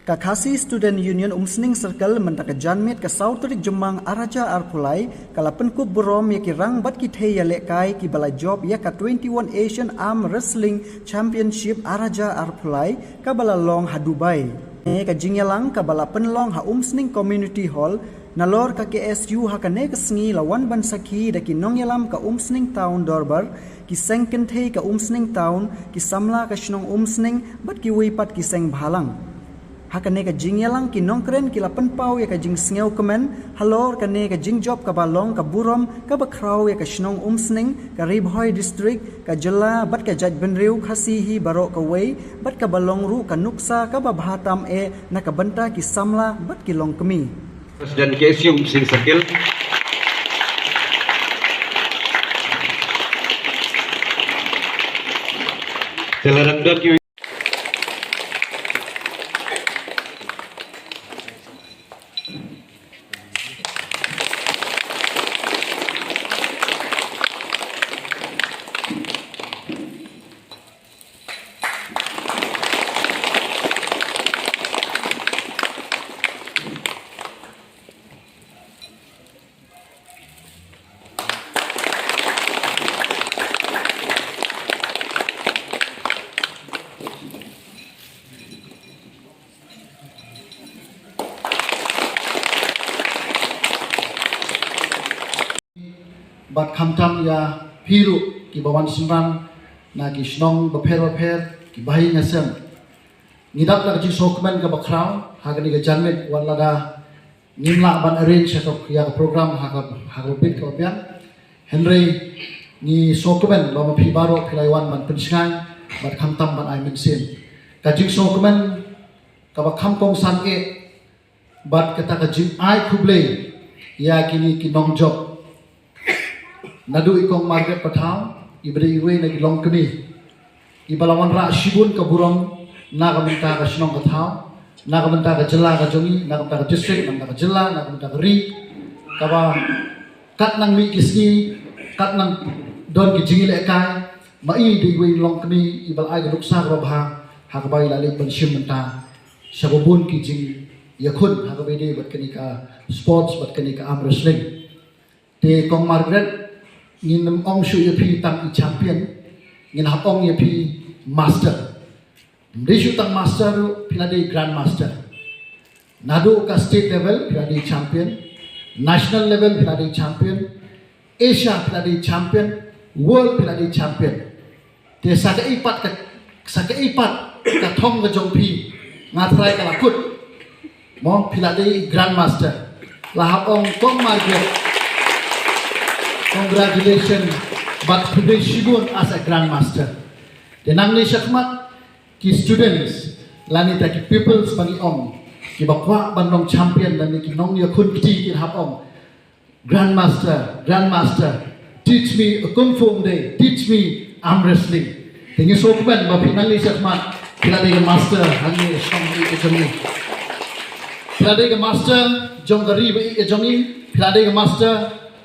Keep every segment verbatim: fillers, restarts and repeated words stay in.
Ka Khasi Student Union Umsning Circle mynta ka janmiet ka saw tarik Jymmang ar hajar arphew lai ka la pynkup burom ïa ki rang bad ki thei ïalehkai kiba la jop ïa ka twenty-one Asian Arm Wrestling Championship ar hajar arphew lai kaba la long ha Dubai. Kane ka jingïalang kaba la pynlong ha Umsning Community Hall, nalor ka K S U ha kane ka sngi la wan ban sakhi da ki nongïalam ka Umsning Town Dorbar, ki seng kynthei ka Umsning Town, ki samla ka shnong Umsning bad kiwei pat ki seng bhalang. Ha kane ka jingïalang ki nongkren ki la pynpaw ïa ka jingsngewkmen halor kane ka jingjop kaba long ka burom kaba khraw ïa ka shnong Umsning, ka Ri Bhoi District, ka jylla bad ka jaitbynriew Khasi hi baroh kawei, bad kaba long ruh ka nuksa kaba bha tam eh na ka bynta ki samla bad ki longkmie. President K S U Umsning Circle. Te la dang don ki Bad khamtam ïa phi ruh kiba wan synran na ki shnong bapher bapher, ki bahaïing hasem. Ngi dap da ka jingsngewkmen kaba khraw ha kane ka janmiet, wat lada ngim lah ban arrange ïa ka, ïa ka program ha ka, ha kaba bit kaba biang. Hynrei ngi sngewkmen ba ma phi baroh phi la wan ban pynshngaiñ bad khamtam ban ai mynsiem. Ka jingsngewkmen kaba kham kongsan eh bad kata ka jingai khublei ïa kine ki nongjop. Naduh i Kong Margaret Pathaw, iba dei iwei na ki longkmie, iba la wanrah shibun ka burom na ka bynta ka shnong ka thaw, na ka bynta ka jylla ka jong ngi, na ka bynta ka district, na ka bynta ka jylla, na ka bynta ka ri, kaba kat nang mih ki sngi, kat nang don ki jingïalehkai, ma i dei iwei na ki longkmie iba la ai ka nuksa kaba bha ha kaba i la leit ban shim bynta sha babun ki jingïakhun ha kaba ïadei bad kane ka sports bad kane ka arm wrestling. Te Kong Margaret, ngin ym ong shuh ïa phi tang i champion, ngin hap ong ïa phi master. Ym dei shuh tang master ruh, phi la dei grandmaster. Naduh ka state level phi la dei champion, national level phi la dei champion, Asia phi la dei champion, world phi la dei champion. Te sa kaei pat ka, sa kaei pat ka thong ka jong phi, nga trai ka la kut. Mo, phi la dei grandmaster. La hap ong Kong Margaret, congratulations, bad khublei shibun as a grandmaster. Te nangne shakhmat ki students lane ta ki pupils ba ngi ong, kiba kwah ban long champion lane ki nongïakhun kti kin hap ong, "Grandmaster, grandmaster, teach me a kung fu day, teach me arm wrestling." Te ngi sngewkmen ba phi nangne shakhmat phi la dei ka master hangne shnong baieit ka jong ngi. Phi la dei ka master jong ka ri baieit ka jong ngi, phi la dei ka master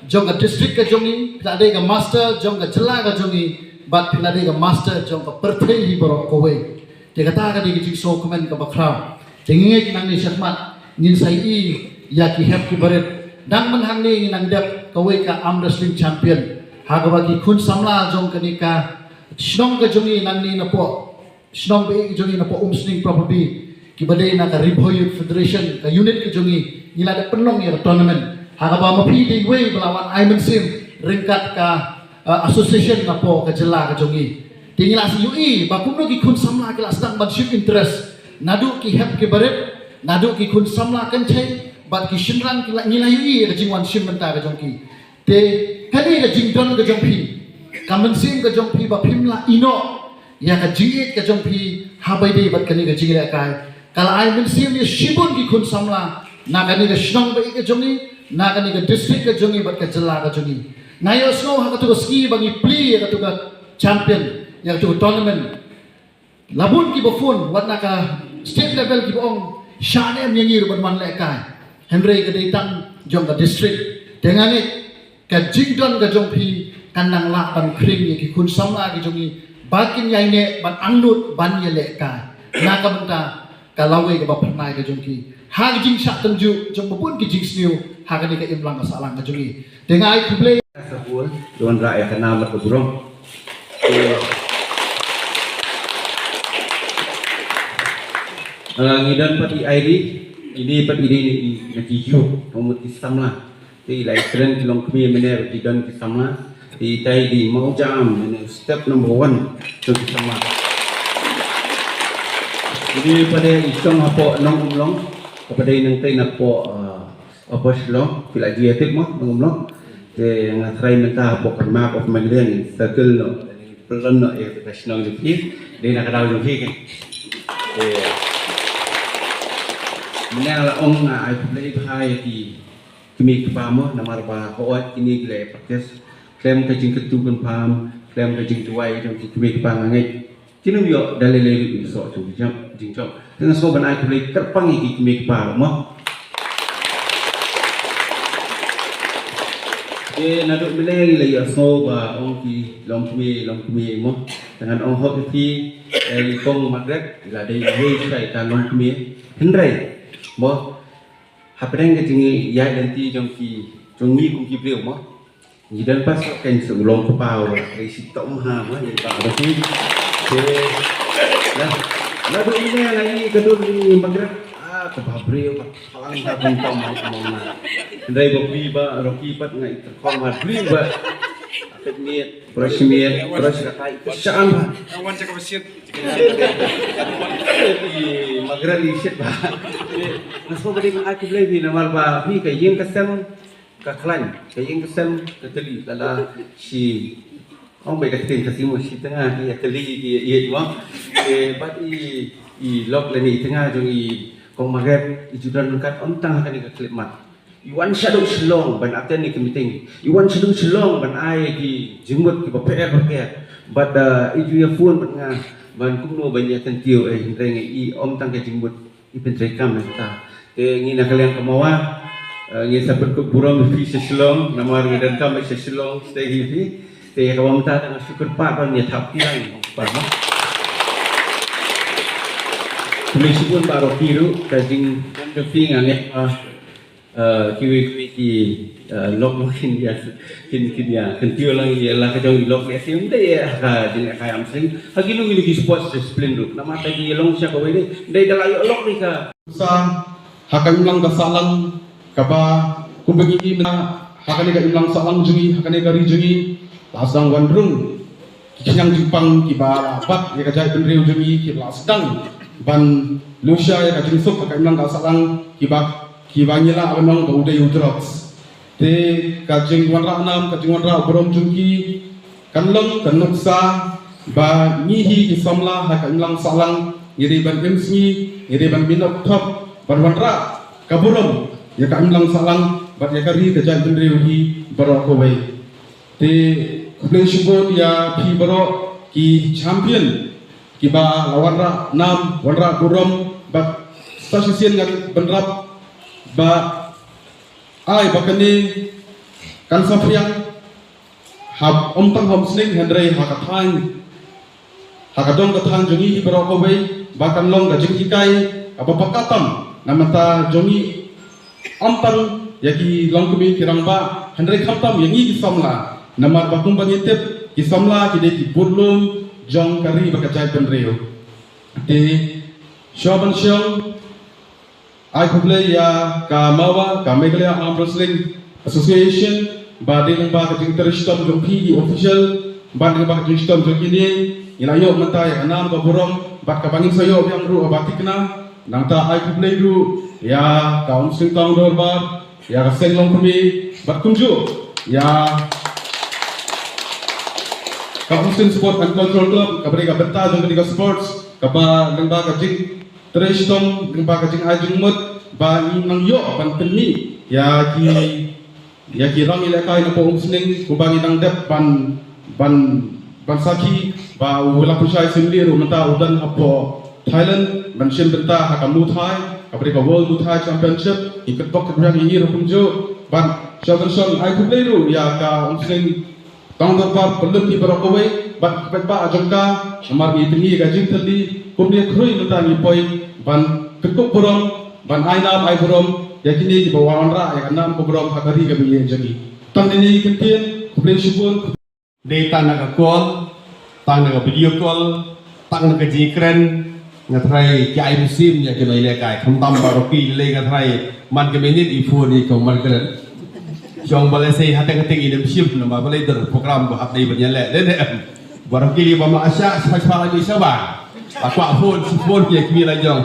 jong ka district ka jong ngi, phi la dei ka master jong ka jylla ka jong ngi, bad phi la dei ka master jong ka pyrthei hi baroh kawei. Te kata ka dei ka jingsngewkmen kaba khraw. Te ngi ngeit nangne shakhmat ngin sa ïohi ïa ki hep ki barit. Dang mynhangne ngin nang dep kawei ka arm wrestling champion ha kaba ki khun samla jong kane ka shnong ka jong ngi nangne napoh shnong baieit ka jong ngi napoh Umsning Property, kiba dei na ka Ri Bhoi Youth Federation, ka unit ka jong ngi, ngi la dep pynlong ïa ka tournament ha kaba ma phi dei iwei ba la wan ai mynsiem ryngkat ka, uh, association napoh ka jylla ka jong ngi. Te ngi la sa ïohi ba kumno ki khun samla ki la sdang ban shim interest, naduh ki hep ki barit, naduh ki khun samla kynthei bad ki shynrang, ki la, ngi la ïohi ïa ka jingwan shim bynta ka jong ki. Te kane ka jingdon ka jong phi, ka mynsiem ka jong phi ba phim la ïehnoh ïa ka jingïeit ka jong phi ha ba ïadei bad kane ka jingïalehkai, ka la ai mynsiem ïa shibun ki khun samla na kane ka shnong baieit ka jong ngi, na kane ka district ka jong ngi bad ka jylla ka jong ngi. Nga ïohsngew ha kato ka sngi ba ngi plie ïa kato ka champion, ïa kato ka tournament, la bun kiba phone wat na ka state level kiba ong, "Shah ne em ïa ngi ruh ban wan lehkai." Hynrei ka dei tang jong ka district. Te nga ngeit ka jingdon ka jong phi kan nang lah ban khring ïa ki khun samla ki jong ngi ba kin ïaineh ban angnud ban ïalehkai. Na ka bynta Ka lawei kaba pyrnai ka jong ki ha ka jingshah tynjuh jong ba bun ki jingsniew ha kane ka imlang ka sahlang ka jong ngi. Te nga ai khublei. Sa bun don ra ïa ka nam ka burom. Ngi don pat i Airi, ini pat ini ni na ki yu, nomut ki samla. Te i lai kren ki long kmie mynne ki don ki samla. Te i tai di mau jam mynne step number one to ki samla. Ini pada i song hapo Nongumlong, pada i nang tai na po, uh, hapo Shillong, pila ji atik mo Nongumlong. Te nga try mynta hapo kan map of Magdalene circle no. Pelon no ïa ka shnong jong phi, dei na ka daw jong phi kan. Te mynne la ong nga ai khublei bha ïa ki kmie kpa mo namar ba ka ot kine ki la ïa practice khlem ka jingkyntu kynpham, khlem ka jingduwai jong ki kmie kpa nga ngeit kin ym ïoh da lei lei ruh ïa soh jong ki jam jingjop. Te nga sngew ban ai khublei kyrpang ïa ki kmie kpa ruh mo. Te naduh mynne ngi la ïohsngew ba ong ki long kmie long kmie mo. Te ngan ong hok ïa phi, eh, i kong Margaret i la dei iwei sha ita long kmie. Hynrei mo, hapdeng ka jingïaid lynti jong ki, jong ngi kum ki briew mo, ngi don pat sa kein sa u long kpa u la trei shitom ha mo, ngi ba ba ki. Te la, la dei ne la ngi ka dur ngi Margaret. Ah, kaba briew ka phalang ha bun tam mo mo na. Ndai ba bri ba roki pat ngai terkong ha bri ba. Pet miet, brush miet, brush ka tai. Shan ha. Wan cakap besiet. I Margaret i shit ba. Nga sngewbha ba dei ma ai khublei phi namar ba phi ka ïing ka sem ka khlaiñ, ka ïing ka sem ka tylli, lada shi, ong ba ka ktien Khasi mo, shi tnga ki ïa tylli ki ïa ïeit mo. Te bad i, i lok lane i tnga jong i kong Margaret i ju don ryngkat ym tang ha kane ka khyllipmat. I wan shaduh Shillong ban attend ïa ki meeting. I wan shaduh Shillong ban ai ki jingmut kiba pher ba pher. Bad, uh, i ju ïa phone bad nga ban kumno ban ïa kyntiew, eh, hynrei ngi i ym tang ka jingmut i pyntreikam ïa kata. Te ngi na ka liang ka Mawa, eh, ngi sa pynkup burom ïa phi sha Shillong, namar ngi donkam sha Shillong, stay hi phi. Te ïa kaba mynta dang shu kyrpad ban ïa thap phi lang, pa ma. Khublei shibun baroh ki ruh, ka jingdon jong phi nga ngeit ba, eh, kiwei kiwei ki, eh, lok lok kin ïa, kin, kin ïa kyntiew lang ïa la ka jong i lok ïa sim de ïa ka jing ka am sing. Ha kino kino ki sports discipline ruh. Namar ta ki long sha kawei de, dei da la ïoh lok ni ka. Sa ha ka imlang ka sahlang kaba kumba ngi ïa ha kane ka imlang sahlang jong ngi, ha kane ka ri jong ngi, la sdang wan rung ki khñiang jingpang kiba la bat ïa ka jaitbynriew jong ngi, kiba la sdang ban lushai ïa ka jingsuk ha ka imlang ka sahlang kiba, kiba ngi lah ban ong ba u dei u drugs. Te ka jingwanrah nam, ka jingwanrah burom jong ki kan long ka nuksa ba ngi hi ki samla ha ka imlang sahlang ngi dei ban im sngi, ngi dei ban minot thop ban wanrah ka burom ïa ka imlang sahlang bad ïa ka ri ka jaitbynriew hi baroh kawei. Te khublei shibun ïa phi baroh ki champion kiba la wanrah nam wanrah burom bad sa shisien ngan bynrap ba ai ba kane kan saphriang ha ym tang ha Umsning hynrei ha ka thaiñ, ha ka dong ka thaiñ jong ngi hi baroh kawei ba kan long ka jinghikai kaba paka tam na bynta jong ngi ym tang ïa ki longkmie ki rangbah hynrei khamtam ïa ngi ki samla namar ba kumba ngi tip ki samla ki dei ki budlum jong ka ri bad ka jaitbynriew. Te shuwa ban shong ai khublei ïa ka MAWA, ka Meghalaya Arm Wrestling Association, ba dei lyngba ka jingtrei shitom jong phi ki official, ba dei lyngba ka jingshitom jong kine, ngi la ïoh mynta ïa ka nam ka burom, bad kaba ngin sa ïoh biang ruh ba thikna, nangta ai khublei ruh ïa ka Umsning Town Dorbar, ïa ka Seng Longkmie, bad kumjuh ïa ka Umsning Sport and Cultural Club, kaba dei ka bynta jong kane ka sports, kaba lyngba ka jing trei shitom lyngba ka jingai jingmut ba ngi nang ïoh ban pynmih ïa ki, ïa ki rang ïalehkai napoh Umsning kumba ngi nang dep ban, ban, ban sakhi ba u la pynshai Syiemlieh ruh mynta u don hapoh Thailand ban shim bynta ha ka Muay Thai, kaba dei ka World Muay Thai Championship, ngi kyrpad kyrpad ïa ngi ruh kumjuh ban shong, ban shong ai khublei ruh ïa ka Umsning Town Dorbar pynlut hi baroh kawei bad ki paidbah jong ka namar ngi pynmih ka jingthylli. Kumne khrui mynta ngi poi ban kyrkhu burom, ban ai nam ai burom ïa kine kiba wanrah ïa ka nam ka burom ha ka ri ka mih jong ngi. Tang kine ki kyntien, khublei shibun. Dei tang na ka call, tang na ka video call, tang na ka jingkren, nga tharai ki ai mynsiem ïa ki nongïalehkai, khamtam baroh ki lei nga tharai man ka minit i phone i kong Margaret. Shong ba lei sei hateng hateng i nem shim namar ba lei dur program ba hap dei ban ïaleh. Dei dei. Baroh ki lei ba ma asha sha sha lagi sha ba. Akwa phone si phone ïa ki la jong.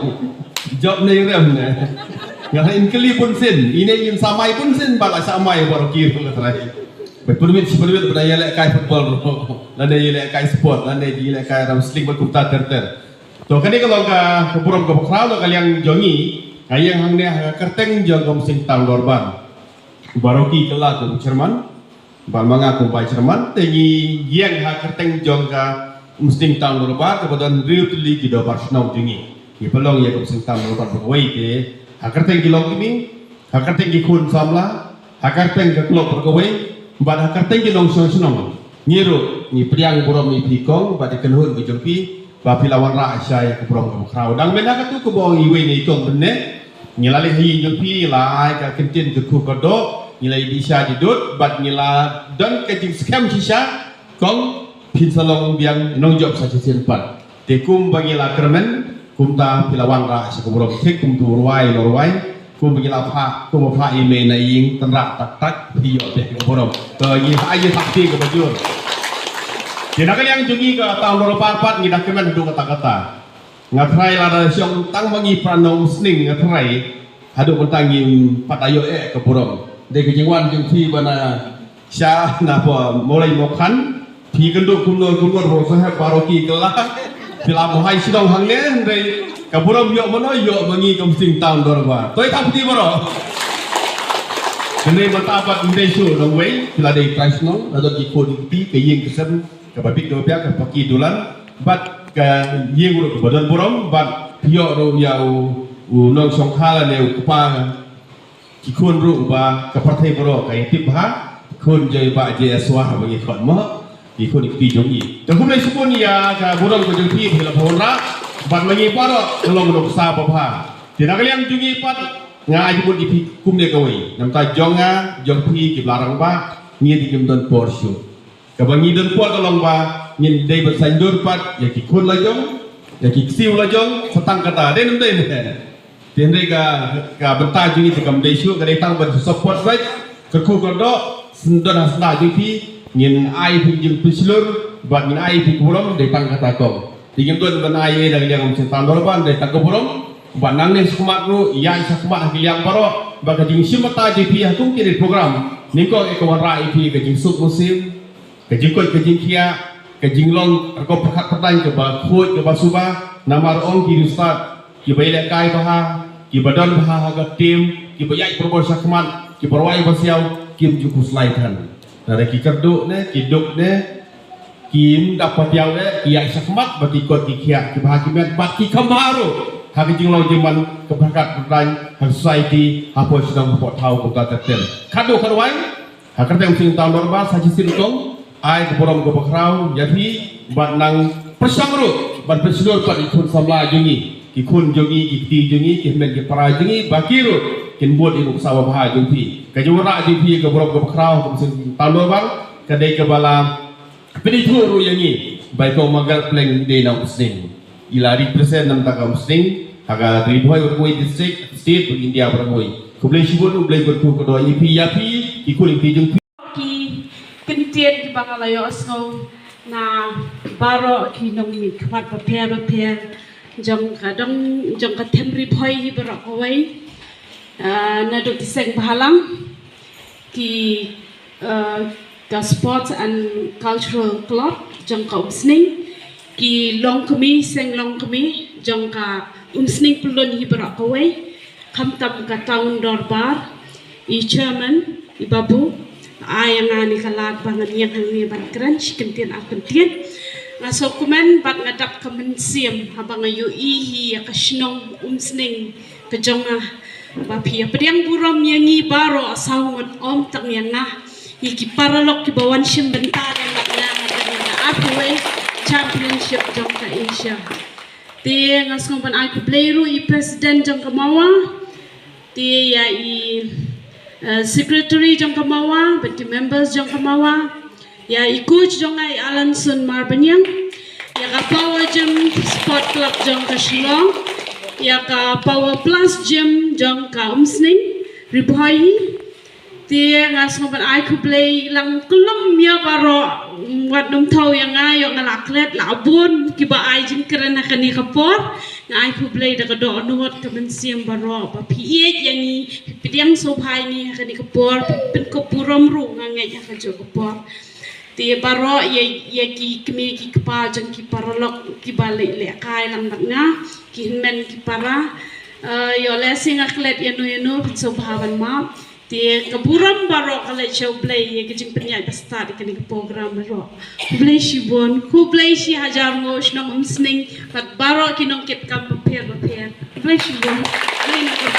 Job nei rem ne. Nga hai in kali pun sin, ine in samai pun sin ba la samai baroh ki nga tharai. Ba pun mit si pun mit ba ïalehkai football. Lane ïalehkai sport, lane ïalehkai wrestling ba kumta ter ter. To kane ka long ka burom ka bakhraw ka liang jong ngi. Nga ïeng hangne ha ka kyrteng jong ka Umsning Town Dorbar. Baroh ki kylla kum chairman, bad ma nga kum vice chairman, te ngi ïeng ha kyrteng jong ka Umsning Town Dorbar kaba don hynriew tylli ki dorbar shnong jong ngi. Ngi pynlong ïa ka Umsning Town Dorbar ba kawei te ha kyrteng ki longkmie, ha kyrteng ki khun samla, ha kyrteng ka club ba kawei, bad ha kyrteng ki nongshong shnong. Ngi ruh ngi pdiang burom ïa phi kong bad ïa ka kynhun ka jong phi ba phi la wanrah sha ïa ka burom ka bakhraw. Dang mynta katu kaba ong iwei na i kong mynne, ngi la leit ha ïing jong phi, ngi la ai ka kyntien kyrkhu kyrdoh, ngi la ïa dih sha dih dud bad ngi la don ka jingskhem shisha, kong phin sa long biang nongjop sa shisien pat. Te kumba ngi la kyrmen, kumta phi la wanrah sha ka burom, thik kum tu rwai lo rwai. Kumba ngi la phah, kumba phah i mei na ïing, tynrah tak tak phi ïoh beh ka burom. To ngi ha ïa thak phi kaba jur. Te na ka liang jong ngi ka Town Dorbar pat ngi da kmen haduh katta katta. Nga tharai lada shong tang ma ngi para nongshong sning nga tharai haduh mynta ngim pat ïoh eh ka burom. Dei ka jingwan jong phi ba na sha na pha Mawlai Mawkhan, phi kynduh kumno kumno ruh sahep baroh ki kylla. Phi la buhai shnong hangne, hynrei ka burom ïoh mano, ïoh ma ngi ka Umsning Town Dorbar. Toi thap kti baroh. Hynrei mynta pat ym dei shuh nongwei, phi la dei trai shnong, la don ki khun ki kti, ka ïing ka sem kaba bit kaba biang, ka paki dulan bad ka ïing ruh kaba don burom, bad phi ïoh ruh ïa u, u nongshong kha lane u kpa ki khun ruh ba ka pyrthei baroh ka ïa tip bha, khun jong i Bah J S War ba ngi khot mo, ki khun ki kti jong i. Te khublei shibun ïa ka burom ka jong phi ba la wanrah bad ma ngi baroh ka long nuksa ba bha. Te na ka liang jong i pat nga ai jingmut ïa phi kumne kawei. Namar jong nga jong phi kiba la rangbah ngi dei kim don por shuh. Kaba ngi don por ka long ba ngin dei ban saiñdur pat ïa ki khun la jong, ïa ki ksiew la jong, sa tang kata, dei ne ym dei ne. Te hynrei ka, ka bynta jong ngi te kam dei shuh, ka dei tang ban support beit, kyrkhu kyrdoh, sngewdon ha sla jong phi, ngin ai phi jingpynshlur bad ngin ai phi ka burom, dei tang kata kong. Te ngim don ban ai ei na ka liang Umsning Town Dorbar, dei tang ka burom. Bad nangne shakhmat ruh, ïa shakhmat ha ki liang baroh, bad ka jingshim bynta jong phi ha kum kine ki program, nyngkong ïa ka wanrah ïa phi ka jingsuk mynsiem, ka jingkoit ka jingkhiah, ka jinglong rukom pyrkhat pyrdain kaba khuid kaba suba, namar ong ki riewstad kiba ïalehkai bha, kiba don bha ha ka team, kiba ïaid barabor shakhmat, kiba rwai basiaw, kim ju khuslai than. Lada ki kyrduh ne, ki duk ne, kim dap patiaw ne, ki ïaid shakhmat, ba ki kot ki khiah, kiba ha ki met, bad ki kham bha ruh ha ka jinglong jingman ka pyrkhat pyrdain ha society, hapoh shnong hapoh thaw kumta ter ter. Khatduh khatwai, ha kyrteng Umsning Town Dorbar sa shisien kong, ai ka burom ka bakhraw ïa phi bad nang pyrshang ruh ban pynshlur pat ïa ki khun samla jong ngi, ki khun jong ngi, ki kti jong ngi, ki hynmen ki para jong ngi, ba ki ruh kin bud ïa ka nuksa ba bha jong phi. Ka jingwanrah jong phi ka burom ka bakhraw ka Umsning Town Dorbar ka dei kaba la pynithuh ruh ïa ngi ba i kong Margaret Pleng i dei na Umsning. I la represent na bynta ka Umsning ha ka Ri Bhoi baroh kawei district, state bad India baroh kawei. Khublei shibun, U Blei un kyrkhu kyrdoh ïa phi, ïa phi ki khun ki kti jong phi. Ki kyntien kiba nga la ïohsngew na baroh ki nongmihkhmat bapher bapher jong ka dong, jong ka them Ri Bhoi hi baroh kawei. Ah, naduh ki seng bhalang, ki, ah, ka Sports and Cultural Club jong ka Umsning, ki longkmie, seng longkmie jong ka Umsning pyllun hi baroh kawei, khamtam ka Town Dorbar, i Chairman, i Babu, ai ïa nga kane ka lad ba ngan ïeng hangne ban kren shi kyntien ar kyntien. Nga sngewkmen bad nga dap ka mynsiem haba nga ïohi hi ïa ka shnong Umsning ka jong nga, ba phi ïa pdiang burom ïa ngi baroh saw ngut, ym tang ïa nga, ïa ki paralok kiba wan shim bynta ryngkat nga ha kane ka arphew wei Championship jong ka Asia. Te nga sngew ban ai khublei ruh ïa i president jong ka MAWA, te ïa i, eh, secretary jong ka MAWA, bad ki members jong ka MAWA, ïa i coach jong nga i Alanson Marbaniang, ïa ka Power Gym Sport Club jong ka Shillong, ïa ka Power Plus Gym jong ka Umsning, Ri Bhoi hi. Te nga sngew ban ai khublei lang kyllum ïa baroh, wat nym thaw ïa nga, ïoh nga la klet la bun kiba ai jingkren ha kane ka por. Nga ai khublei da ka dohnud ka mynsiem baroh ba phi ïeit ïa ngi, phi pdiang sngewbha ïa ngi ha kane ka por, pynkup burom ruh nga ngeit ha kajuh ka por. Te baroh ïa, ïa ki kmie ki kpa jong ki paralok kiba leh lehkai lang bad nga, ki hynmen ki para. Eh, ïoh lehse nga klet ïano ïano, phin sngewbha ban map. Te ka burom baroh ka leit sha U Blei ïa ka jingpynïaid ba stad ïa kane ka program baroh. Khublei shibun, khublei shi hajar nguh shnong Umsning bad baroh ki nongkitkam bapher bapher. Khublei shibun. Khublei na ka